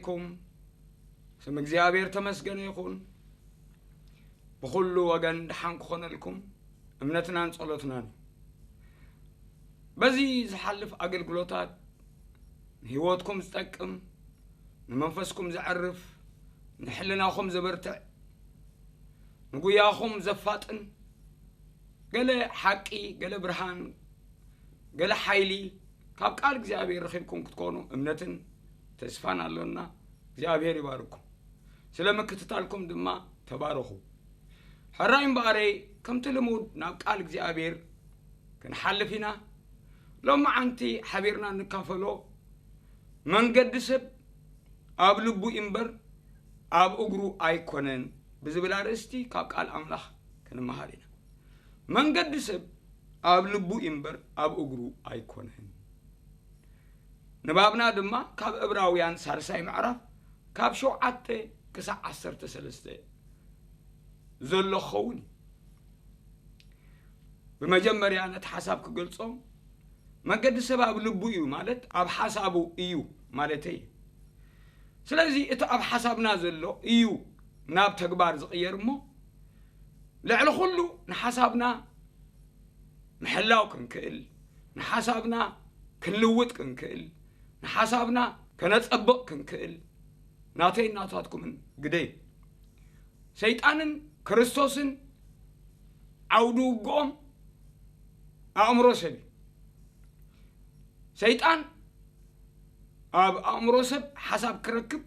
ክብረልኩም። ስም እግዚኣብሔር ተመስገነ ይኹን። ብኹሉ ወገን ደሓን ክኾነልኩም እምነትናን ጸሎትናን እዩ። በዚ ዝሓልፍ ኣገልግሎታት ንህይወትኩም ዝጠቅም፣ ንመንፈስኩም ዘዕርፍ፣ ንሕልናኹም ዘበርትዕ፣ ንጉያኹም ዘፋጥን፣ ገለ ሓቂ፣ ገለ ብርሃን፣ ገለ ሓይሊ ካብ ቃል እግዚኣብሔር ረኺብኩም ክትኮኑ እምነትን ተስፋን ኣሎና። እግዚኣብሔር ይባርኩም። ስለ ምክትታልኩም ድማ ተባረኹ። ሕራይ እምበኣረይ፣ ከምቲ ልሙድ ናብ ቃል እግዚኣብሔር ክንሓልፍ ኢና። ሎማዓንቲ ሓቢርና እንካፈሎ፣ መንገዲ ሰብ ኣብ ልቡ እምበር ኣብ እግሩ ኣይኮነን ብዝብል ኣርእስቲ ካብ ቃል ኣምላኽ ክንመሃር ኢና። መንገዲ ሰብ ኣብ ልቡ እምበር ኣብ እግሩ ኣይኮነን። ንባብና ድማ ካብ ዕብራውያን ሳልሳይ ምዕራፍ ካብ ሸውዓተ ክሳዕ ዓሰርተ ሰለስተ ዘሎ ክኸውን እዩ። ብመጀመርያ ነቲ ሓሳብ ክገልጾ፣ መንገዲ ሰብ ኣብ ልቡ እዩ ማለት ኣብ ሓሳቡ እዩ ማለተይ እዩ። ስለዚ እቲ ኣብ ሓሳብና ዘሎ እዩ ናብ ተግባር ዝቕየር እሞ፣ ልዕሊ ኩሉ ንሓሳብና ምሕላው ክንክእል፣ ንሓሳብና ክንልውጥ ክንክእል፣ ንሓሳብና ከነጸብቕ ክንክእል ናተይ ናታትኩምን ግደ እዩ። ሰይጣንን ክርስቶስን ዓውዲ ውግኦም ኣእምሮ ሰብ እዩ። ሰይጣን ኣብ ኣእምሮ ሰብ ሓሳብ ክረክብ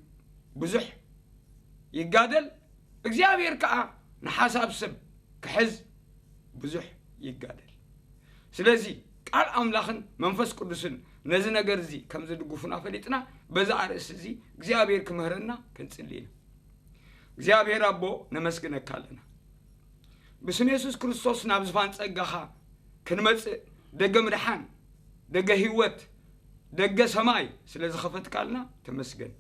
ብዙሕ ይጋደል፣ እግዚኣብሔር ከኣ ንሓሳብ ሰብ ክሕዝ ብዙሕ ይጋደል። ስለዚ ቃል ኣምላኽን መንፈስ ቅዱስን ነዚ ነገር እዚ ከም ዝድግፉና ፈሊጥና፣ በዛ ኣርእስቲ እዚ እግዚኣብሔር ክምህረና ክንጽሊ ኢና። እግዚኣብሔር ኣቦ፣ ነመስግነካ ኣለና። ብስም የሱስ ክርስቶስ ናብ ዝፋን ጸጋኻ ክንመጽእ፣ ደገ ምድሓን፣ ደገ ህይወት፣ ደገ ሰማይ ስለ ዝኸፈትካልና ተመስገን።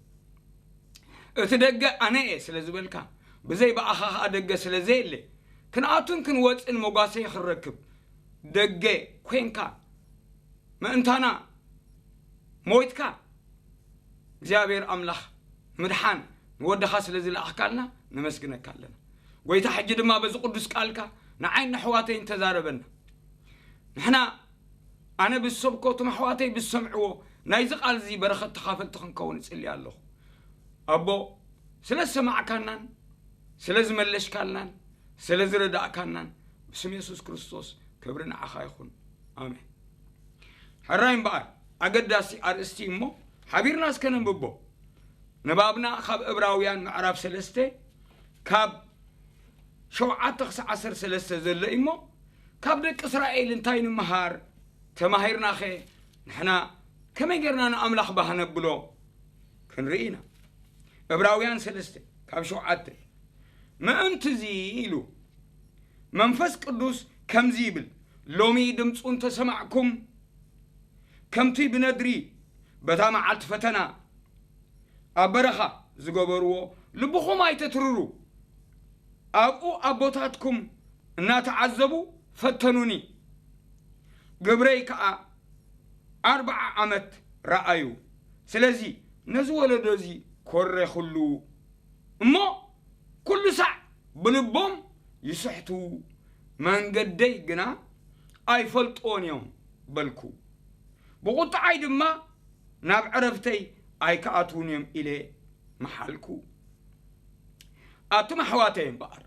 እቲ ደገ ኣነ እየ ስለ ዝበልካ፣ ብዘይ ብኣኻ ኸኣ ደገ ስለ ዘየለ፣ ክንኣቱን ክንወጽእን መጓሰይ ክንረክብ ደገ ኮንካ ምእንታና ሞይትካ። እግዚኣብሔር ኣምላኽ ምድሓን ንወድኻ ስለ ዝለኣኽካልና ነመስግነካ ኣለና። ጐይታ፣ ሕጂ ድማ በዚ ቅዱስ ቃልካ ንዓይን ንኣሕዋተይን ተዛረበና። ንሕና፣ ኣነ ብዝሰብኮ፣ እቶም ኣሕዋተይ ብዝሰምዕዎ ናይዚ ቃል እዚ በረኸት ተኻፈልቲ ክንከውን እጽሊ ኣለኹ። ኣቦ፣ ስለ ዝሰማዕካናን ስለ ዝመለሽካልናን ስለ ዝረዳእካናን ብስም የሱስ ክርስቶስ ክብሪ ንዓኻ ይኹን። ኣሜን። ሕራይ እምበኣር፣ ኣገዳሲ ኣርእስቲ እሞ ሓቢርና እስከ ነንብቦ። ንባብና ካብ ዕብራውያን ምዕራፍ ሰለስተ ካብ ሸውዓተ ክሳዕ ዓሰርተ ሰለስተ ዘሎ እዩ እሞ፣ ካብ ደቂ እስራኤል እንታይ ንምሃር? ተማሂርናኸ ንሕና ከመይ ጌርና ንኣምላኽ ባህ ነብሎ? ክንርኢ ኢና። ዕብራውያን ሰለስተ ካብ ሸውዓተ፣ ምእንቲ እዚ ኢሉ መንፈስ ቅዱስ ከምዚ ይብል፣ ሎሚ ድምፁ እንተሰማዕኩም፣ ከምቲ ብነድሪ በታ መዓልቲ ፈተና ኣብ በረኻ ዝገበርዎ ልብኹም ኣይተትርሩ። ኣብኡ ኣቦታትኩም እናተዓዘቡ ፈተኑኒ፣ ግብረይ ከኣ ኣርብዓ ዓመት ረኣዩ። ስለዚ ነዚ ወለዶ እዚ ኮሬኹሉ እሞ፣ ኩሉ ሳዕ ብልቦም ይስሕቱ፣ መንገደይ ግና ኣይፈልጥዎን እዮም በልኩ። ብቑጥዓይ ድማ ናብ ዕረፍተይ ኣይክኣትዉን እዮም ኢለ መሓልኩ። ኣቱም ኣሕዋተይ እምበኣር፣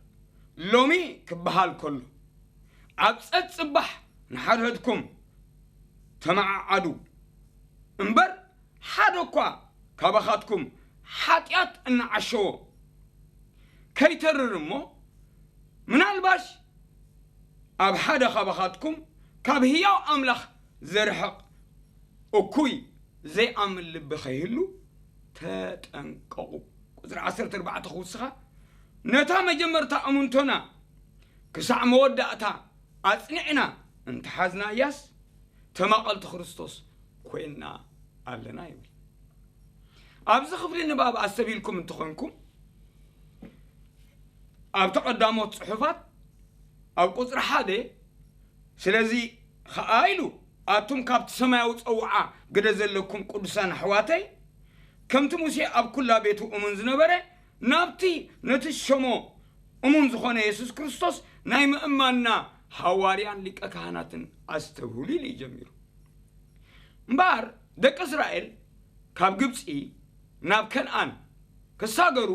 ሎሚ ክበሃል ከሎ፣ ኣብ ጸጽባሕ ንሓድሕድኩም ተመዓዓዱ እምበር፣ ሓደ እኳ ካባኻትኩም ሓጢኣት እናዓሸዎ ከይተርር እሞ፣ ምናልባሽ ኣብ ሓደ ካባኻትኩም ካብ ህያው ኣምላኽ ዘርሕቕ እኩይ ዘይኣምን ልቢ ከይህሉ ተጠንቀቑ። ቁጽሪ ዓሰርተ ኣርባዕተ ክውስኻ፣ ነታ መጀመርታ እሙንቶና ክሳዕ መወዳእታ ኣጽኒዕና እንተሓዝናያስ፣ ተማቐልቲ ክርስቶስ ኮይንና ኣለና ይብል። ኣብዚ ክፍሊ ንባብ ኣስተብሂልኩም እንተኾንኩም፣ ኣብቲ ቀዳሞት ጽሑፋት ኣብ ቁጽሪ ሓደ፣ ስለዚ ኸኣ ኢሉ፣ ኣቱም ካብቲ ሰማያዊ ጸውዓ ግደ ዘለኩም ቅዱሳን ኣሕዋተይ፣ ከምቲ ሙሴ ኣብ ኩላ ቤቱ እሙን ዝነበረ፣ ናብቲ ነቲ ሸሞ እሙን ዝኾነ የሱስ ክርስቶስ ናይ ምእማንና ሃዋርያን ሊቀ ካህናትን ኣስተብህሉ ኢሉ እዩ ጀሚሩ። እምበኣር ደቂ እስራኤል ካብ ግብፂ ናብ ከነኣን ክሳገሩ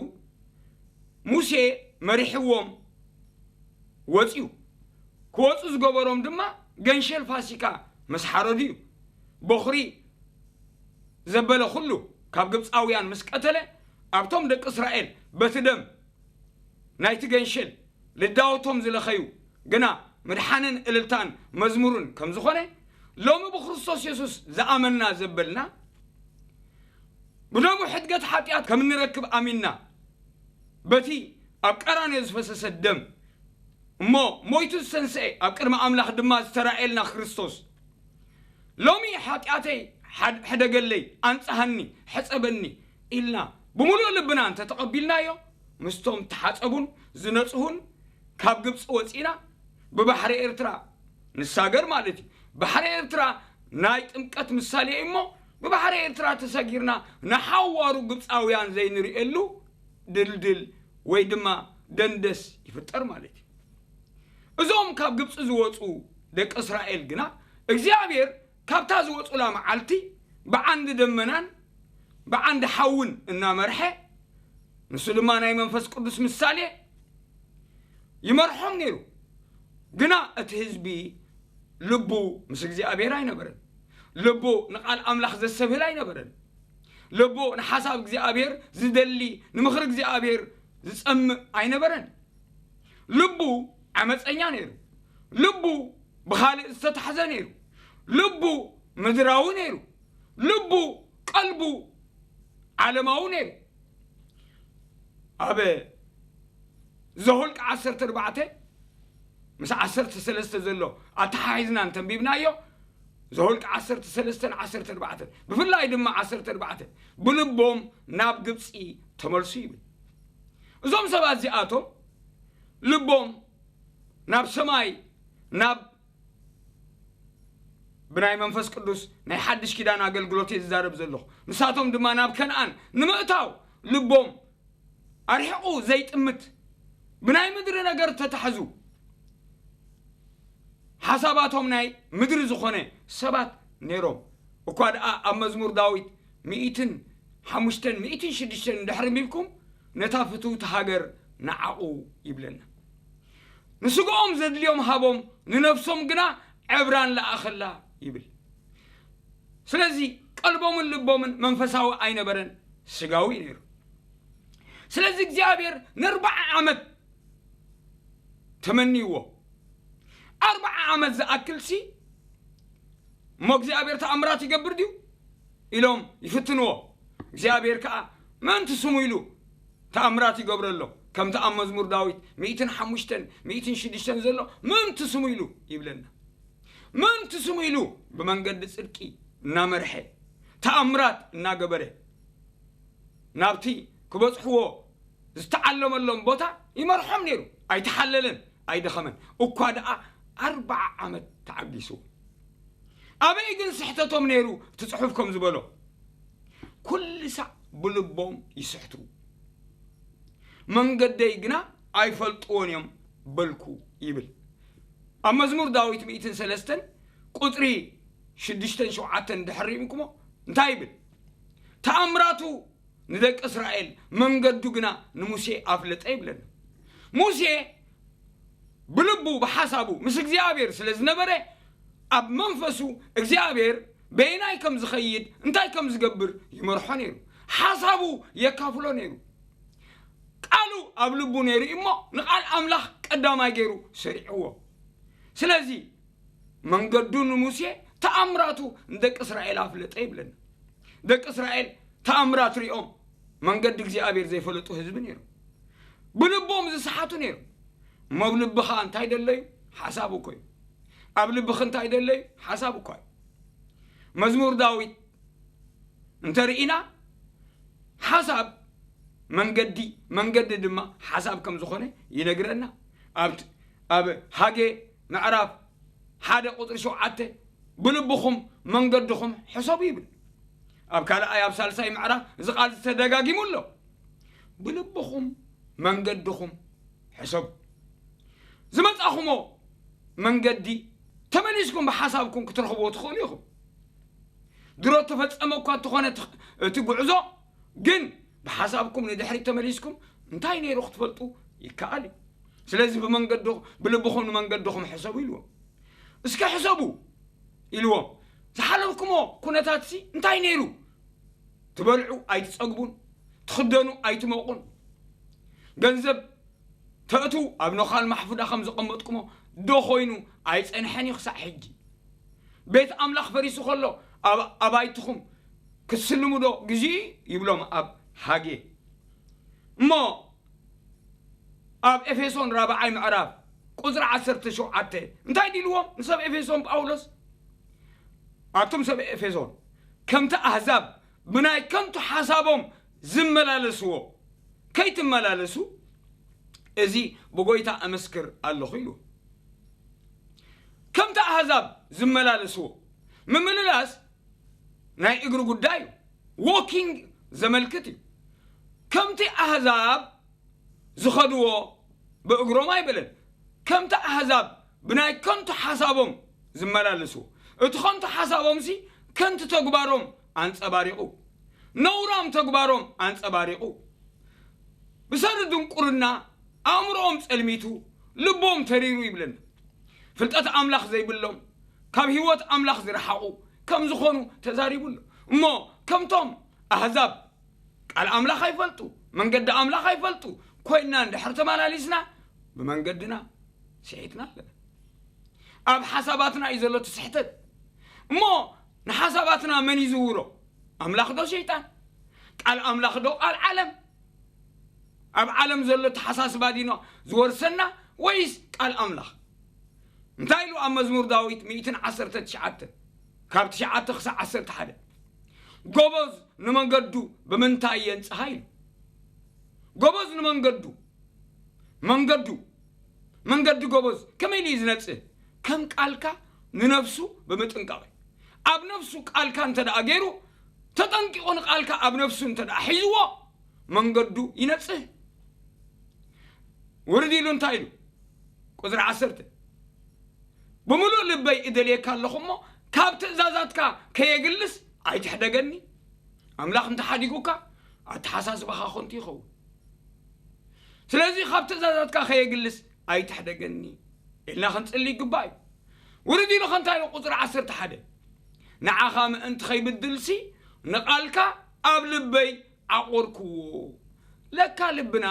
ሙሴ መሪሕዎም ወፂኡ። ክወፁ ዝገበሮም ድማ ገንሸል ፋሲካ ምስ ሓረዱ እዩ። በኹሪ ዘበለ ኩሉ ካብ ግብፃውያን ምስ ቀተለ፣ ኣብቶም ደቂ እስራኤል በቲ ደም ናይቲ ገንሸል ልዳወቶም ዝለኸዩ ግና ምድሓንን እልልታን መዝሙርን ከም ዝኾነ፣ ሎሚ ብክርስቶስ የሱስ ዝኣመንና ዘበልና ብደሙ ሕድገት ሓጢኣት ከም እንረክብ ኣሚንና፣ በቲ ኣብ ቀራንዮ ዝፈሰሰ ደም እሞ ሞይቱ ዝተንስኤ፣ ኣብ ቅድሚ ኣምላኽ ድማ ዝተራእየልና ክርስቶስ፣ ሎሚ ሓጢኣተይ ሓድ-፣ ሕደገለይ፣ ኣንጽሃኒ፣ ሕጸበኒ ኢልና ብምሉእ ልብና እንተተቐቢልናዮ፣ ምስቶም ተሓጸቡን ዝነጽሁን ካብ ግብጺ ወጺና ብባሕሪ ኤርትራ ንሳገር ማለት እዩ። ባሕሪ ኤርትራ ናይ ጥምቀት ምሳሌ እዩ እሞ፣ ብባሕሪ ኤርትራ ተሰጊርና ንሓዋሩ ግብጻውያን ዘይንርእየሉ ድልድል ወይ ድማ ደንደስ ይፍጠር ማለት እዩ። እዞም ካብ ግብጺ ዝወጹ ደቂ እስራኤል ግና፣ እግዚኣብሔር ካብታ ዝወጹላ መዓልቲ ብዓንዲ ደመናን ብዓንዲ ሓውን እናመርሐ፣ ንሱ ድማ ናይ መንፈስ ቅዱስ ምሳሌ ይመርሖም ነይሩ። ግና እቲ ህዝቢ ልቡ ምስ እግዚኣብሔር ኣይነበረን። ልቡ ንቓል ኣምላኽ ዘሰብህል ኣይነበረን። ልቡ ንሓሳብ እግዚኣብሔር ዝደሊ፣ ንምኽሪ እግዚኣብሔር ዝጸምእ ኣይነበረን። ልቡ ዓመፀኛ ነይሩ። ልቡ ብኻልእ ዝተታሕዘ ነይሩ። ልቡ ምድራዊ ነይሩ። ልቡ፣ ቀልቡ ዓለማዊ ነይሩ። ኣብ ዘኍልቍ ዓሰርተ ኣርባዕተ ምስ ዓሰርተ ሰለስተ ዘሎ ኣተሓሒዝና እንተንቢብናዮ፣ ዘኍልቁ ዓሰርተ ሰለስተን ዓሰርተ ኣርባዕተን፣ ብፍላይ ድማ ዓሰርተ ኣርባዕተ፣ ብልቦም ናብ ግብጺ ተመልሱ ይብል። እዞም ሰባት እዚኣቶም ልቦም ናብ ሰማይ፣ ናብ ብናይ መንፈስ ቅዱስ ናይ ሓድሽ ኪዳን ኣገልግሎት እየ ዝዛረብ ዘለኹ። ንሳቶም ድማ ናብ ከነኣን ንምእታው ልቦም ኣርሒቑ ዘይጥምት፣ ብናይ ምድሪ ነገር ተታሕዙ፣ ሓሳባቶም ናይ ምድሪ ዝኾነ ሰባት ነይሮም። እኳ ደኣ ኣብ መዝሙር ዳዊት ሚእትን ሓሙሽተን ሚእትን ሽዱሽተን እንድሕር ኣንቢብኩም፣ ነታ ፍትውቲ ሃገር ንዓቑ ይብለና። ንስጋኦም ዘድልዮም ሃቦም፣ ንነፍሶም ግና ዕብራን ለኣኸላ ይብል። ስለዚ ቀልቦምን ልቦምን መንፈሳዊ ኣይነበረን፣ ስጋዊ ነይሩ። ስለዚ እግዚኣብሔር ንኣርብዓ ዓመት ተመንይዎ። ኣርብዓ ዓመት ዝኣክልሲ እሞ እግዚኣብሔር ተኣምራት ይገብር ድዩ ኢሎም ይፍትንዎ። እግዚኣብሔር ከኣ ምእንቲ ስሙ ኢሉ ተኣምራት ይገብረሎ። ከምቲ ኣብ መዝሙር ዳዊት ሚእትን ሓሙሽተን ሚእትን ሽዱሽተን ዘሎ ምእንቲ ስሙ ኢሉ ይብለና። ምእንቲ ስሙ ኢሉ ብመንገዲ ጽድቂ እናመርሐ፣ ተኣምራት እናገበረ፣ ናብቲ ክበጽሕዎ ዝተዓለመሎም ቦታ ይመርሖም ነይሩ። ኣይተሓለለን፣ ኣይደኸመን። እኳ ደኣ ኣርብዓ ዓመት ተዓጊሱ። ኣበይ ግን ስሕተቶም ነይሩ? እቲ ጽሑፍ ከም ዝበሎ፣ ኩሉ ሳዕ ብልቦም ይስሕቱ፣ መንገደይ ግና ኣይፈልጥዎን እዮም በልኩ ይብል። ኣብ መዝሙር ዳዊት ሚእትን ሰለስተን ቁጽሪ ሽዱሽተን ሸውዓተን ድሕር ሪእኩሞ እንታይ ይብል? ተኣምራቱ ንደቂ እስራኤል፣ መንገዱ ግና ንሙሴ ኣፍለጠ ይብለና። ሙሴ ብልቡ ብሓሳቡ ምስ እግዚኣብሔር ስለ ዝነበረ፣ ኣብ መንፈሱ እግዚኣብሔር በየናይ ከም ዝኸይድ፣ እንታይ ከም ዝገብር ይመርሖ ነይሩ። ሓሳቡ የካፍሎ ነይሩ። ቃሉ ኣብ ልቡ ነይሩ እሞ፣ ንቓል ኣምላኽ ቀዳማይ ገይሩ ሰሪዕዎ። ስለዚ መንገዱ ንሙሴ፣ ተኣምራቱ ንደቂ እስራኤል ኣፍለጠ ይብለና። ደቂ እስራኤል ተኣምራት ሪኦም መንገዲ እግዚኣብሔር ዘይፈለጡ ህዝቢ ነይሩ። ብልቦም ዝሰሓቱ ነይሩ። እሞ ኣብ ልብኻ እንታይ ደለዩ? ሓሳብ እኮ እዩ። ኣብ ልብኺ እንታይ ደለዩ? ሓሳብ እኳ እዩ። መዝሙር ዳዊት እንተርኢና፣ ሓሳብ መንገዲ፣ መንገዲ ድማ ሓሳብ ከም ዝኾነ ይነግረና። ኣብ፣ ኣብ ሃጌ ምዕራፍ ሓደ ቁጽሪ ሸውዓተ፣ "ብልብኹም መንገድኹም ሕሰቡ" ይብል። ኣብ ካልኣይ ኣብ ሳልሳይ ምዕራፍ እዚ ቃል ተደጋጊሙ ኣሎ። ብልብኹም መንገድኹም ሕሰቡ። ዝመጻኹሞ መንገዲ ተመሊስኩም ብሓሳብኩም ክትረኽብዎ ትኽእሉ ኢኹም። ድሮ ተፈጸመ እኳ እንተኾነ እቲ ጉዕዞ ግን ብሓሳብኩም ንድሕሪት ተመሊስኩም እንታይ ነይሩ ክትፈልጡ ይከኣል እዩ። ስለዚ ብመንገድኹም ብልብኹም ንመንገድኹም ሕሰቡ ኢልዎም። እስከ ሕሰቡ ኢልዎም። ዝሓለፍኩሞ ኩነታትሲ እንታይ ነይሩ? ትበልዑ ኣይትጸግቡን፣ ትኽደኑ ኣይትመቑን። ገንዘብ ተእትዉ ኣብ ነዃል ማሕፉዳ ከም ዘቐመጥኩሞ ዶ ኮይኑ ኣይጸንሐን እዩ ክሳዕ ሕጂ። ቤት ኣምላኽ ፈሪሱ ከሎ ኣብ ኣባይትኹም ክትስልሙ ዶ ግዜኡ ይብሎም ኣብ ሃጌ። እሞ ኣብ ኤፌሶን ራብዓይ ምዕራፍ ቁጽሪ ዓሰርተ ሸውዓተ እንታይ ዲልዎም ንሰብ ኤፌሶን ጳውሎስ? ኣቱም ሰብ ኤፌሶን ከምቲ ኣህዛብ ብናይ ከንቱ ሓሳቦም ዝመላለስዎ ከይትመላለሱ እዚ ብጎይታ እምስክር ኣለኹ ኢሉ። ከምቲ ኣህዛብ ዝመላለስዎ ምምልላስ ናይ እግሪ ጉዳይ እዩ። ዎኪንግ ዘመልክት እዩ። ከምቲ ኣህዛብ ዝኸድዎ ብእግሮም ኣይበለን። ከምቲ ኣህዛብ ብናይ ከንቱ ሓሳቦም ዝመላለስዎ እቲ ከንቱ ሓሳቦምሲ ከንቲ ተግባሮም ኣንጸባሪቑ፣ ነውራም ተግባሮም ኣንጸባሪቑ። ብሰሪ ድንቁርና ኣእምሮኦም ጸልሚቱ ልቦም ተሪሩ ይብለና። ፍልጠት ኣምላኽ ዘይብሎም ካብ ህይወት ኣምላኽ ዝረሓቑ ከም ዝኾኑ ተዛሪቡ ኣሎ። እሞ ከምቶም ኣህዛብ ቃል ኣምላኽ ኣይፈልጡ፣ መንገዲ ኣምላኽ ኣይፈልጡ ኮይንና እንድሕር ተመላሊስና ብመንገድና ስሒትና ኣለና። ኣብ ሓሳባትና እዩ ዘሎ እቲ ስሕተት። እሞ ንሓሳባትና መን ይዝውሮ? ኣምላኽ ዶ ሸይጣን? ቃል ኣምላኽ ዶ ቃል ዓለም? ኣብ ዓለም ዘሎ ኣተሓሳስባ ዲኖ ዝወርሰና ወይስ ቃል ኣምላኽ? እንታይ ኢሉ ኣብ መዝሙር ዳዊት ሚእትን ዓሰርተ ትሽዓተ ካብ ትሽዓተ ክሳብ ዓሰርተ ሓደ? ጎበዝ ንመንገዱ ብምንታይ የንጽሃ ኢሉ። ጎበዝ ንመንገዱ መንገዱ መንገዲ ጎበዝ ከመይ ኢሉ እዩ ዝነጽህ? ከም ቃልካ ንነፍሱ ብምጥንቃቕ እዩ። ኣብ ነፍሱ ቃልካ እንተ ደኣ ገይሩ ተጠንቂቑ ንቃልካ ኣብ ነፍሱ እንተ ደኣ ሒዝዎ መንገዱ ይነጽህ። ውርድ ኢሉ እንታይ ኢሉ? ቁጽሪ ዓሰርተ ብምሉእ ልበይ እደልየካ ኣለኹ እሞ ካብ ትእዛዛትካ ከየግልስ ኣይትሕደገኒ። ኣምላኽ እንተሓዲጉካ ኣተሓሳስባኻ ከንቱ ይኸውን። ስለዚ ካብ ትእዛዛትካ ከየግልስ ኣይትሕደገኒ ኢልና ክንጽሊ ይግባእ እዩ። ውርድ ኢሉ ከንታይ ኢሉ ቁጽሪ ዓሰርተ ሓደ ንዓኻ ምእንቲ ከይብድልሲ ንቓልካ ኣብ ልበይ ዓቆርክዎ። ለካ ልብና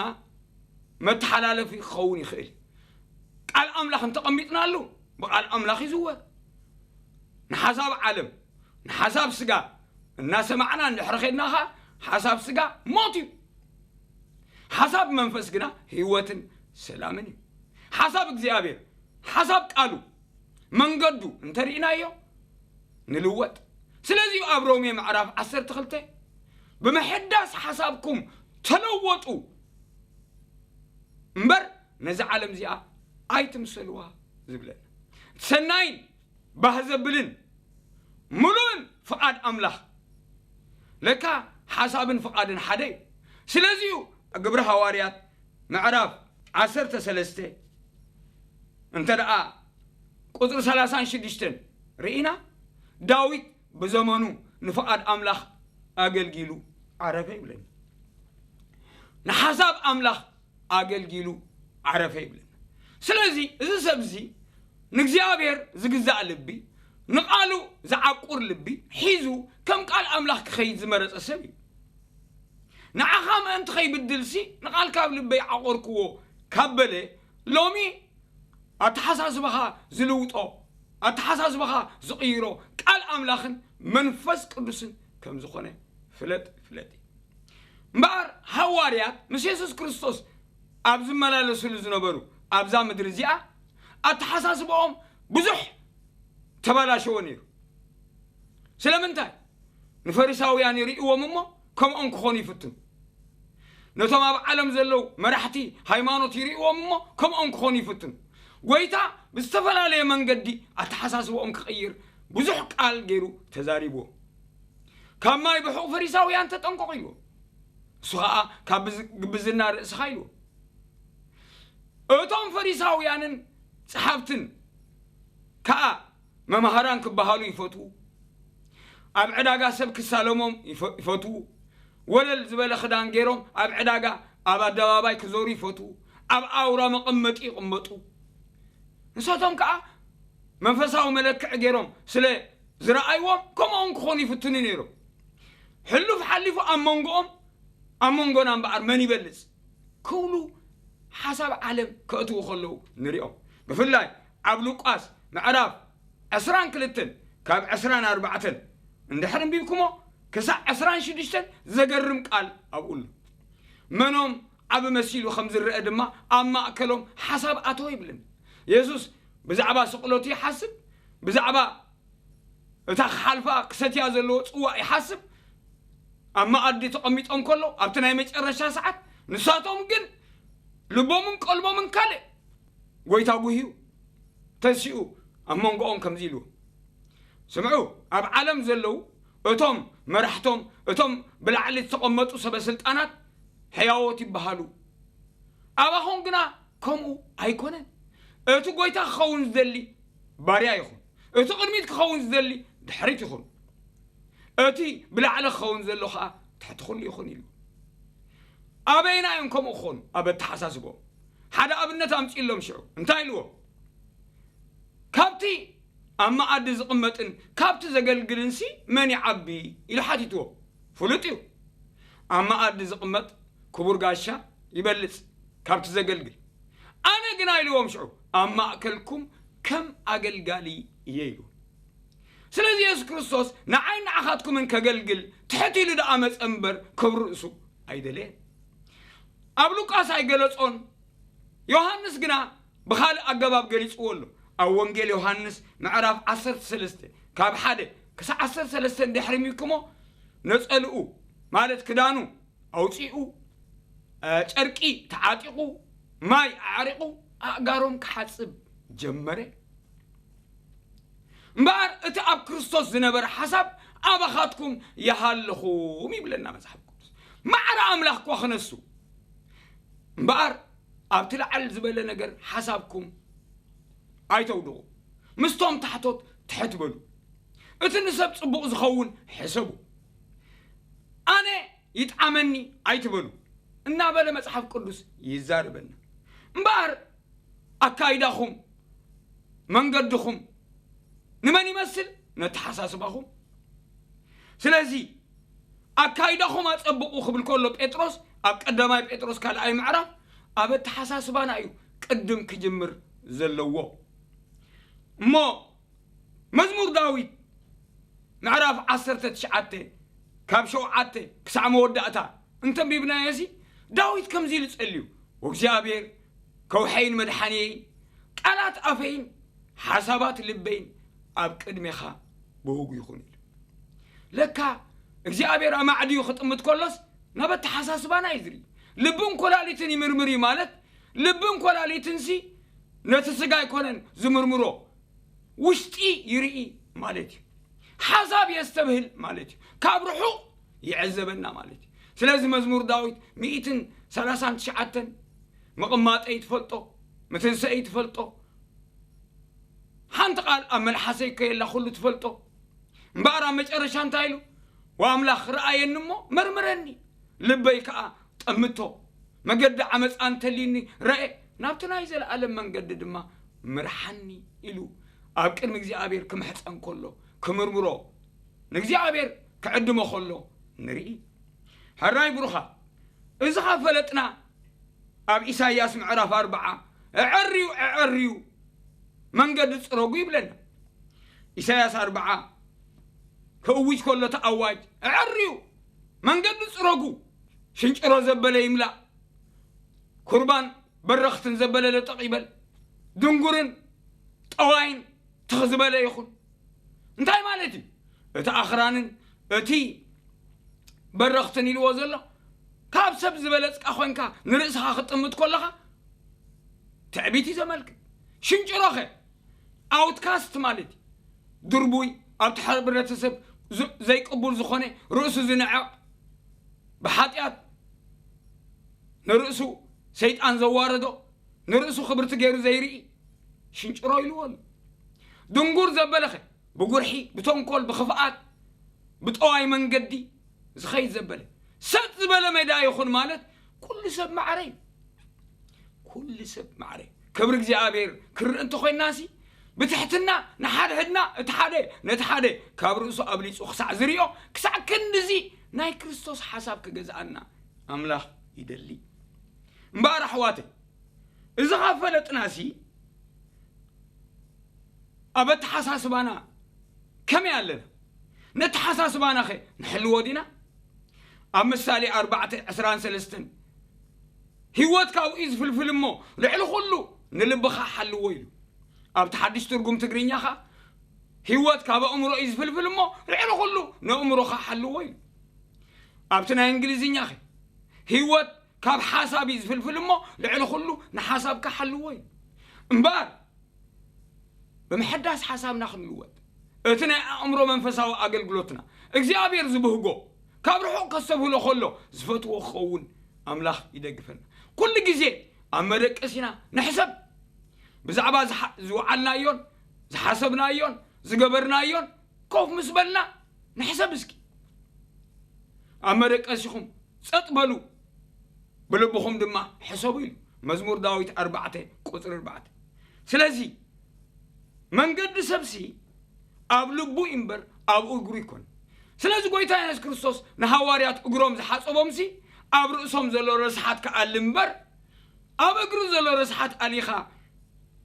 መተሓላለፊ ክኸውን ይኽእል። ቃል ኣምላኽ እንተቐሚጥናሉ ብቃል ኣምላኽ ይዝወር። ንሓሳብ ዓለም ንሓሳብ ስጋ እናሰማዕና እንድሕሪ ኸድና ኸዓ ሓሳብ ስጋ ሞት እዩ። ሓሳብ መንፈስ ግና ህይወትን ሰላምን እዩ። ሓሳብ እግዚኣብሔር ሓሳብ ቃሉ መንገዱ እንተርኢናዮ ንልወጥ። ስለዚ ኣብ ሮሜ ምዕራፍ ዓሰርተ ክልተ ብምሕዳስ ሓሳብኩም ተለወጡ እምበር ነዚ ዓለም እዚኣ ኣይትምሰልዋ ዝብለና ሰናይን ባህ ዘብልን ምሉእን ፍቓድ ኣምላኽ። ለካ ሓሳብን ፍቓድን ሓደ እዩ። ስለዚ እዩ ግብሪ ሃዋርያት ምዕራፍ ዓሰርተ ሰለስተ እንተ ደኣ ቁጽሪ ሰላሳን ሽዱሽተን ርኢና ዳዊት ብዘመኑ ንፍቓድ ኣምላኽ ኣገልጊሉ ዓረፈ ይብለና። ንሓሳብ ኣምላኽ ኣገልጊሉ ዓረፈ ይብለና። ስለዚ እዚ ሰብ እዚ ንእግዚኣብሔር ዝግዛእ ልቢ ንቓሉ ዝዓቁር ልቢ ሒዙ ከም ቃል ኣምላኽ ክኸይድ ዝመረጸ ሰብ እዩ። ንዓኻ ምእንቲ ከይብድልሲ ንቓልካ ኣብ ልበይ ዓቆርክዎ ካብ በለ ሎሚ ኣተሓሳስባኻ ዝልውጦ ኣተሓሳስባኻ ዝቕይሮ ቃል ኣምላኽን መንፈስ ቅዱስን ከም ዝኾነ ፍለጥ ፍለጥ እምበኣር ሃዋርያት ምስ የሱስ ክርስቶስ ኣብ ዝመላለስሉ ዝነበሩ ኣብዛ ምድሪ እዚኣ ኣተሓሳስባኦም ብዙሕ ተባላሸወ ነይሩ። ስለምንታይ ንፈሪሳውያን ይርእዎም እሞ ከምኦም ክኾኑ ይፍትኑ። ነቶም ኣብ ዓለም ዘለዉ መራሕቲ ሃይማኖት ይርእዎም እሞ ከምኦም ክኾኑ ይፍትኑ። ጎይታ ብዝተፈላለየ መንገዲ ኣተሓሳስባኦም ክቕይር ብዙሕ ቃል ገይሩ ተዛሪብዎም። ካብ ማይ ብሑቕ ፈሪሳውያን ተጠንቀቑ ኢልዎ። እሱ ኸዓ ካብ ብዝ- ግብዝና ርእስኻ ኢልዎ። እቶም ፈሪሳውያንን ጸሓፍትን ከኣ መማህራን ክበሃሉ ይፈትዉ። ኣብ ዕዳጋ ሰብ ክሳለሞም ይፈ- ይፈትዉ። ወለል ዝበለ ክዳን ገይሮም ኣብ ዕዳጋ ኣብ ኣደባባይ ክዞሩ ይፈትዉ። ኣብ ኣውራ መቐመጢ ይቕመጡ። ንሳቶም ከኣ መንፈሳዊ መለክዒ ገይሮም ስለ ዝረኣይዎም ከምኦም ክኾኑ ይፍትኑ ነይሮም። ሕሉፍ ሓሊፉ ኣብ መንጎኦም ኣብ መንጎና እምበኣር መን ይበልጽ ክብሉ ሓሳብ ዓለም ከእትዉ ከለዉ ንሪኦም። ብፍላይ ኣብ ሉቃስ ምዕራፍ ዕስራን ክልተን ካብ ዕስራን ኣርባዕተን እንድሕር እንቢብኩሞ ክሳዕ ዕስራን ሽዱሽተን ዘገርም ቃል ኣብኡ ኣሎ። መኖም ዓቢ መሲሉ ከም ዝረአ ድማ ኣብ ማእከሎም ሓሳብ ኣተወ ይብልን። የሱስ ብዛዕባ ስቕለቱ ይሓስብ፣ ብዛዕባ እታ ክሓልፋ ክሰትያ ዘለዎ ጽዋእ ይሓስብ። ኣብ መኣዲ ተቐሚጦም ከሎ ኣብቲ ናይ መጨረሻ ሰዓት ንሳቶም ግን ልቦምን ቀልቦምን ካልእ ጎይታ ጉህዩ ተሲኡ ኣብ መንጎኦም ከምዚ ኢሉ ስምዑ፣ ኣብ ዓለም ዘለዉ እቶም መራሕቶም እቶም ብላዕሊ ዝተቐመጡ ሰበ ስልጣናት ሕያዎት ይበሃሉ፣ ኣባኹም ግና ከምኡ ኣይኮነን። እቲ ጎይታ ክኸውን ዝደሊ ባርያ ይኹን፣ እቲ ቅድሚት ክኸውን ዝደሊ ድሕሪት ይኹን፣ እቲ ብላዕሊ ክኸውን ዘሎ ኸዓ ትሕቲ ኩሉ ይኹን ኢሉ። ኣበይና እዮም ከምኡ ክኾኑ? ኣብ ኣተሓሳስቦም ሓደ ኣብነት ኣምፅእሎም ሽዑ እንታይ ኢልዎ? ካብቲ ኣብ መኣዲ ዝቕመጥን ካብቲ ዘገልግልን ሲ መን ይዓቢ ኢሉ ሓቲትዎ። ፍሉጥ እዩ። ኣብ መኣዲ ዝቕመጥ ክቡር ጋሻ ይበልጽ ካብቲ ዘገልግል። ኣነ ግና ኢልዎም ሽዑ ኣብ ማእከልኩም ከም ኣገልጋሊ እየ ኢሉ። ስለዚ የሱስ ክርስቶስ ንዓይ ንዓኻትኩምን ከገልግል ትሕት ኢሉ ደኣ መጸ እምበር ክብሪ ርእሱ ኣይደለየን። ኣብ ሉቃስ ኣይገለጾን። ዮሃንስ ግና ብኻልእ ኣገባብ ገሊጽዎ ኣሎ። ኣብ ወንጌል ዮሃንስ ምዕራፍ ዓሰርተ ሰለስተ ካብ ሓደ ክሳብ ዓሰርተ ሰለስተ እንድሕሪ ሚክሞ ነጸልኡ ማለት ክዳኑ ኣውጺኡ ጨርቂ ተዓጢቑ ማይ ኣዕሪቑ ኣእጋሮም ክሓጽብ ጀመረ። እምበኣር እቲ ኣብ ክርስቶስ ዝነበረ ሓሳብ ኣባኻትኩም ይሃልኹም ይብለና መጽሓፍ ቅዱስ። ማዕረ ኣምላኽ እኳ ክነሱ እምበኣር ኣብቲ ላዕል ዝበለ ነገር ሓሳብኩም ኣይተውድቑ። ምስቶም ታሕቶት ትሕት በሉ። እቲ ንሰብ ጽቡቕ ዝኸውን ሕሰቡ። ኣነ ይጥዓመኒ ኣይትበሉ እናበለ መጽሓፍ ቅዱስ ይዛረበና። እምበኣር ኣካይዳኹም መንገድኹም ንመን ይመስል? ነተሓሳስባኹም። ስለዚ ኣካይዳኹም ኣጸብቑ ክብል ከሎ ጴጥሮስ ኣብ ቀዳማይ ጴጥሮስ ካልኣይ ምዕራፍ ኣብ ኣተሓሳስባና እዩ ቅድም ክጅምር ዘለዎ። እሞ መዝሙር ዳዊት ምዕራፍ ዓሰርተ ትሽዓተ ካብ ሸውዓተ ክሳዕ መወዳእታ እንተንቢብናዮ ሲ ዳዊት ከምዚ ኢሉ ጸልዩ፣ ወእግዚኣብሔር ከውሐይን መድሓንየይን ቃላት ኣፈይን ሓሳባት ልበይን ኣብ ቅድሜኻ ብህጉ ይኹን ኢሉ። ለካ እግዚኣብሔር ኣማዕድዩ ክጥምት ከሎስ ናብ ኣተሓሳስባና እዩ ዝርኢ። ልብን ኮላሊትን ይምርምር እዩ ማለት ልብን ኮላሊትን ሲ ነቲ ስጋ ኣይኮነን ዝምርምሮ ውሽጢ ይርኢ ማለት እዩ። ሓሳብ የስተብህል ማለት እዩ። ካብ ርሑቕ ይዕዘበና ማለት እዩ። ስለዚ መዝሙር ዳዊት ሚእትን ሰላሳን ትሽዓተን ምቕማጠይ ትፈልጦ፣ ምትንሰእይ ትፈልጦ፣ ሓንቲ ቃል ኣብ መልሓሰይ ከየላ ኩሉ ትፈልጦ። እምበኣር ኣብ መጨረሻ እንታይ ኢሉ? ወኣምላኽ ረኣየኒ እሞ መርምረኒ፣ ልበይ ከኣ ጠምቶ፣ መገዲ ዓመፃ እንተልዩኒ ረኤ፣ ናብቲ ናይ ዘለኣለም መንገዲ ድማ ምርሓኒ ኢሉ ኣብ ቅድሚ እግዚኣብሔር ክምሕፀን ከሎ ክምርምሮ ንእግዚኣብሔር ክዕድሞ ከሎ ንርኢ። ሕራይ ብሩኻ እዚ ካብ ፈለጥና ኣብ ኢሳይያስ ምዕራፍ ኣርብዓ እዕርዩ እዕርዩ መንገዲ ጽረጉ ይብለና። ኢሳይያስ ኣርብዓ ክእውጅ ከሎ እቲ ኣዋጅ እዕርዩ መንገዲ ጽረጉ፣ ሽንጭሮ ዘበለ ይምላእ፣ ኩርባን በረኽትን ዘበለ ለጠቕ ይበል፣ ድንጉርን ጠዋይን ትኽ ዝበለ ይኹን። እንታይ ማለት እዩ? እቲ ኣኽራንን እቲ በረኽትን ኢልዎ ዘሎ ካብ ሰብ ዝበለጽካ ኮንካ ንርእስኻ ክትጥምት ከለኻ ትዕቢት እዩ ዘመልክት። ሽንጭሮኸ ኣውትካስት ማለት እዩ። ድርቡይ ኣብቲ ሕብረተሰብ ዝ- ዘይቅቡል ዝኾነ፣ ርእሱ ዝንዕቕ፣ ብሓጢኣት ንርእሱ ሰይጣን ዘዋረዶ፣ ንርእሱ ክብርቲ ገይሩ ዘይርኢ ሽንጭሮ ኢልዎ ኣሎ። ድንጉር ዘበለኸ ብጉርሒ፣ ብተንኮል፣ ብኽፍኣት፣ ብጠዋይ መንገዲ ዝኸይድ ዘበለ፣ ሰጥ ዝበለ ሜዳ ይኹን ማለት፣ ኩሉ ሰብ ማዕረ እዩ። ኩሉ ሰብ ማዕረ እዩ። ክብሪ እግዚኣብሔር ክርኢ እንተኾይንናሲ፣ ብትሕትና ንሓድሕድና፣ እቲ ሓደ ነቲ ሓደ ካብ ርእሱ ኣብሊጹ ክሳዕ ዝርእዮ፣ ክሳዕ ክንድዚ ናይ ክርስቶስ ሓሳብ ክገዝኣና ኣምላኽ ይደሊ። እምበኣር ኣሕዋተይ፣ እዚ ካብ ፈለጥናሲ፣ ኣብ ኣተሓሳስባና ከመይ ኣለና? ነተሓሳስባናኸ ንሕልዎ ዲና? ኣብ ምሳሌ ኣርባዕተ ዕስራን ሰለስተን፣ ህይወት ካብኡ እዩ ዝፍልፍል እሞ፣ ልዕሊ ኩሉ ንልብኻ ሓልዎ ኢሉ። ኣብቲ ሓድሽ ትርጉም ትግርኛ ኸኣ፣ ህይወት ካብ ኣእምሮ እዩ ዝፍልፍል እሞ፣ ልዕሊ ኩሉ ነእምሮኻ ሓልዎ ኢሉ። ኣብቲ ናይ እንግሊዝኛኸ፣ ህይወት ካብ ሓሳብ እዩ ዝፍልፍል እሞ፣ ልዕሊ ኩሉ ንሓሳብካ ሓልዎ ኢሉ። እምበኣር፣ ብምሕዳስ ሓሳብና ክንልወጥ፣ እቲ ናይ ኣእምሮ መንፈሳዊ ኣገልግሎትና እግዚኣብሔር ዝብህጎ፣ ካብ ርሑቕ ከስተብህሎ ከሎ ዝፈትዎ ክኸውን ኣምላኽ ይደግፈና። ኩሉ ግዜ ኣብ መደቀሲና ንሕሰብ። ብዛዕባ ዝሓ- ዝወዓልናዮን ዝሓሰብናዮን ዝገበርናዮን ኮፍ ምስ በልና ንሕሰብ እስኪ። ኣብ መደቀሲኹም ጸጥ በሉ፣ ብልብኹም ድማ ሕሰቡ ኢሉ መዝሙር ዳዊት ኣርባዕተ ቁጽሪ ኣርባዕተ። ስለዚ መንገዲ ሰብሲ ኣብ ልቡ እዩ እምበር ኣብ እግሩ ይኮን። ስለዚ ጎይታ የሱስ ክርስቶስ ንሃዋርያት እግሮም ዝሓጸቦምሲ ኣብ ርእሶም ዘሎ ረስሓት ክኣሊ እምበር ኣብ እግሩ ዘሎ ረስሓት ኣሊኻ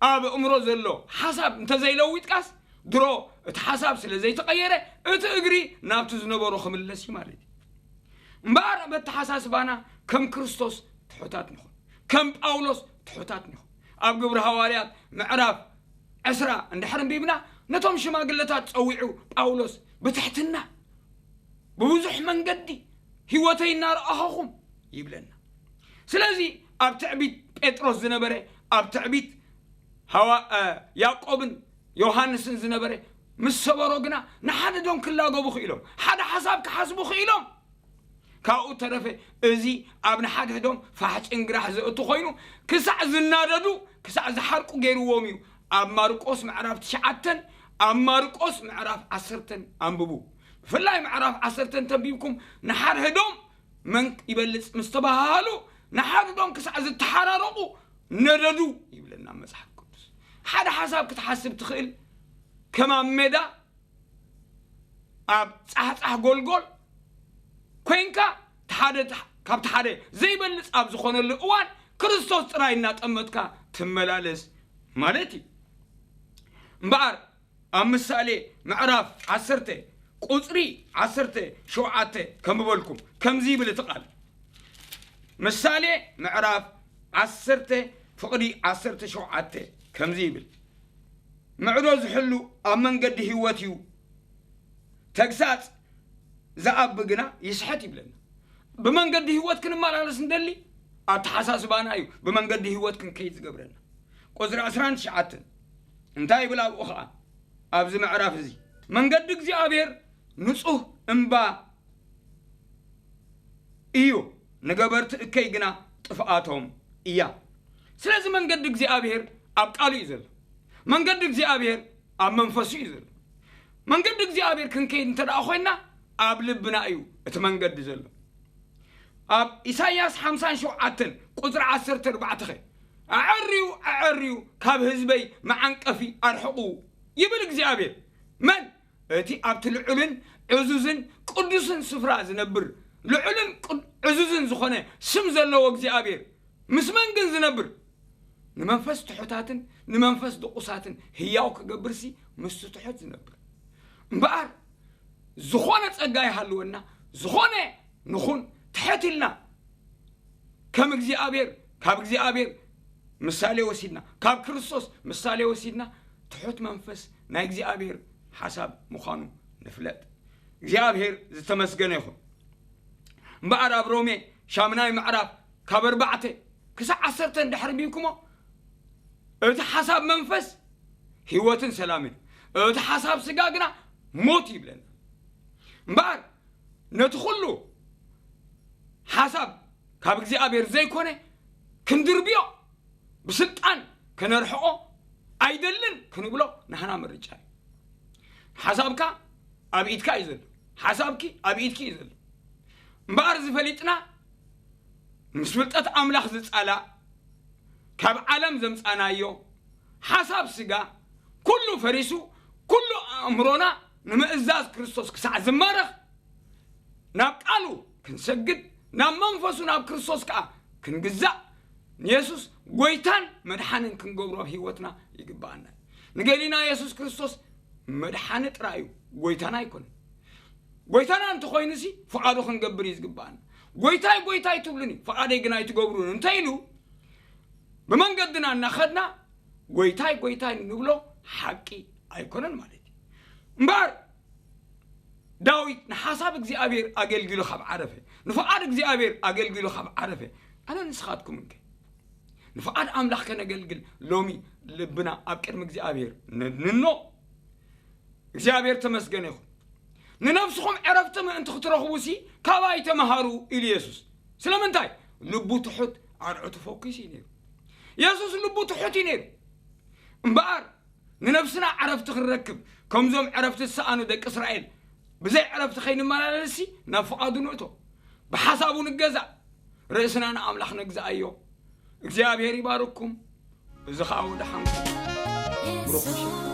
ኣብ ኣእምሮ ዘሎ ሓሳብ እንተዘይለዊጥካስ ድሮ እቲ ሓሳብ ስለ ዘይተቐየረ እቲ እግሪ ናብቲ ዝነበሮ ክምለስ እዩ ማለት እዩ። እምበኣር ኣብ ኣተሓሳስባና ከም ክርስቶስ ትሑታት ንኹን፣ ከም ጳውሎስ ትሑታት ንኹን። ኣብ ግብሪ ሃዋርያት ምዕራፍ ዕስራ እንድሕር እንቢብና ነቶም ሽማግለታት ጸዊዑ ጳውሎስ ብትሕትና ብብዙሕ መንገዲ ህይወተይ እናረኣኸኹም ይብለና። ስለዚ ኣብ ትዕቢት ጴጥሮስ ዝነበረ፣ ኣብ ትዕቢት ሃዋ- እ፣ ያዕቆብን ዮሃንስን ዝነበረ ምስ ሰበሮ ግና ንሓድሕዶም ክላገቡ ክኢሎም፣ ሓደ ሓሳብ ክሓስቡ ክኢሎም። ካብኡ ተረፈ እዚ ኣብ ንሓድሕዶም ፋሕ ጭንግራሕ ዘእቱ ኮይኑ ክሳዕ ዝናደዱ ክሳዕ ዝሓርቁ ገይርዎም እዩ። ኣብ ማርቆስ ምዕራፍ ትሽዓተን ኣብ ማርቆስ ምዕራፍ ዓሰርተን ኣንብቡ። ብፍላይ ምዕራፍ ዓሰርተ እንተንቢብኩም ንሓድሕዶም መን ይበልጽ ምስ ተባሃሃሉ ንሓድሕዶም ክሳዕ ዝተሓራረቑ ነደዱ ይብለና መጽሓፍ ቅዱስ። ሓደ ሓሳብ ክትሓስብ ትኽእል ከም ኣብ ሜዳ ኣብ ጻሕጻሕ ጎልጎል ኮይንካ ሓደ ካብቲ ሓደ ዘይበልጽ ኣብ ዝኾነሉ እዋን ክርስቶስ ጥራይ እናጠመትካ ትመላለስ ማለት እዩ። እምበኣር ኣብ ምሳሌ ምዕራፍ ዓሰርተ ቁጽሪ ዓሰርተ ሸውዓተ ከምበልኩም ከምዚ ይብል እቲ ቃል። ምሳሌ ምዕራፍ ዓሰርተ ፍቕዲ ዓሰርተ ሸውዓተ ከምዚ ይብል፣ ምዕዶ ዝሕሉ ኣብ መንገዲ ህይወት እዩ፣ ተግሳጽ ዝኣቢ ግና ይስሕት ይብለና። ብመንገዲ ህይወት ክንመላለስ እንደሊ ኣተሓሳስባና እዩ ብመንገዲ ህይወት ክንከይድ ዝገብረና። ቁጽሪ ዕስራን ትሽዓተን እንታይ ይብል ኣብኡ ኸኣ ኣብዚ ምዕራፍ እዚ? መንገዲ እግዚኣብሔር ንጹህ እምባ እዩ፣ ንገበርቲ እከይ ግና ጥፍኣቶም እያ። ስለዚ መንገዲ እግዚኣብሔር ኣብ ቃሉ እዩ ዘሎ። መንገዲ እግዚኣብሔር ኣብ መንፈሱ እዩ ዘሎ። መንገዲ እግዚኣብሔር ክንከይድ እንተ ደኣ ኮይንና ኣብ ልብና እዩ እቲ መንገዲ ዘሎ። ኣብ ኢሳይያስ ሓምሳን ሸውዓተን ቁጽሪ ዓሰርተ ኣርባዕተ ኸ ኣዐርዩ ኣዐርዩ ካብ ህዝበይ መዓንቀፊ ኣርሕቑ ይብል እግዚኣብሔር። መን እቲ ኣብቲ ልዑልን ዕዙዝን ቅዱስን ስፍራ ዝነብር ልዑልን ዕዙዝን ዝኾነ ስም ዘለዎ እግዚኣብሔር ምስ መን ግን ዝነብር? ንመንፈስ ትሑታትን ንመንፈስ ድቑሳትን ህያው ክገብርሲ ምስቲ ትሑት ዝነብር። እምበኣር ዝኾነ ጸጋ ይሃልወና፣ ዝኾነ ንኹን ትሕት ኢልና ከም እግዚኣብሔር ካብ እግዚኣብሔር ምሳሌ ወሲድና ካብ ክርስቶስ ምሳሌ ወሲድና ትሑት መንፈስ ናይ እግዚኣብሔር ሓሳብ ምዃኑ ንፍለጥ። እግዚኣብሔር ዝተመስገነ ይኹን። እምበኣር ኣብ ሮሜ ሻምናይ ምዕራፍ ካብ ኣርባዕተ ክሳብ ዓሰርተ እንድሕር ቢብኩሞ እቲ ሓሳብ መንፈስ ህይወትን ሰላምን እቲ ሓሳብ ስጋ ግና ሞት ይብለና። እምበኣር ነቲ ኩሉ ሓሳብ ካብ እግዚኣብሔር ዘይኮነ ክንድርብዮ፣ ብስልጣን ከነርሕቆ፣ ኣይደልን ክንብሎ ናህና ምርጫ እዩ። ሓሳብካ ኣብ ኢድካ እዩ ዘሎ። ሓሳብኪ ኣብ ኢድኪ እዩ ዘሎ። እምበኣር ዝፈሊጥና ምስ ፍልጠት ኣምላኽ ዝጻላእ፣ ካብ ዓለም ዘምጻናዮ ሓሳብ ስጋ ኩሉ ፈሪሱ፣ ኩሉ ኣእምሮና ንምእዛዝ ክርስቶስ ክሳዕ ዝማረኽ፣ ናብ ቃሉ ክንሰግድ፣ ናብ መንፈሱ ናብ ክርስቶስ ከኣ ክንግዛእ፣ ንየሱስ ጎይታን መድሓንን ክንገብሮ ኣብ ህይወትና ይግብኣና። ንገሊና የሱስ ክርስቶስ መድሓኒ ጥራይ እዩ፣ ጎይታና ኣይኮነን። ጎይታና እንተኾይኑሲ ፍቓዱ ክንገብር እዩ ዝግብኣና። ጎይታይ ጎይታይ ትብሉኒ ፍቓደይ ግን ኣይትገብሩን እንተ ኢሉ፣ ብመንገድና እናኸድና ጎይታይ ጎይታይ ንብሎ ሓቂ ኣይኮነን ማለት እዩ። እምበኣር ዳዊት ንሓሳብ እግዚኣብሔር ኣገልጊሉ ካብ ዓረፈ፣ ንፍቓድ እግዚኣብሔር ኣገልጊሉ ካብ ዓረፈ፣ ኣነ ንስኻትኩም እንከ ንፍቓድ ኣምላኽ ከነገልግል ሎሚ ልብና ኣብ ቅድሚ እግዚኣብሔር ነድንኖ። እግዚኣብሔር ተመስገነ ይኹን። ንነብስኹም ዕረፍቲ ምእንቲ ክትረኽቡሲ ካባይ ተምሃሩ ኢሉ የሱስ። ስለምንታይ? ልቡ ትሑት ኣርዑቱ ፈኲስ እዩ ነይሩ። የሱስ ልቡ ትሑት እዩ ነይሩ። እምበኣር ንነብስና ዕረፍቲ ክንረክብ፣ ከምዞም ዕረፍቲ ዝሰኣኑ ደቂ እስራኤል ብዘይ ዕረፍቲ ከይንመላለስሲ ናብ ፍቓዱ ንእቶ፣ ብሓሳቡ ንገዛእ፣ ርእስና ንኣምላኽ ነግዝኣዮ። እግዚኣብሔር ይባርኩም። እዚ ኸኣ ወደሓንኩም። ብሩኽ ምሸት።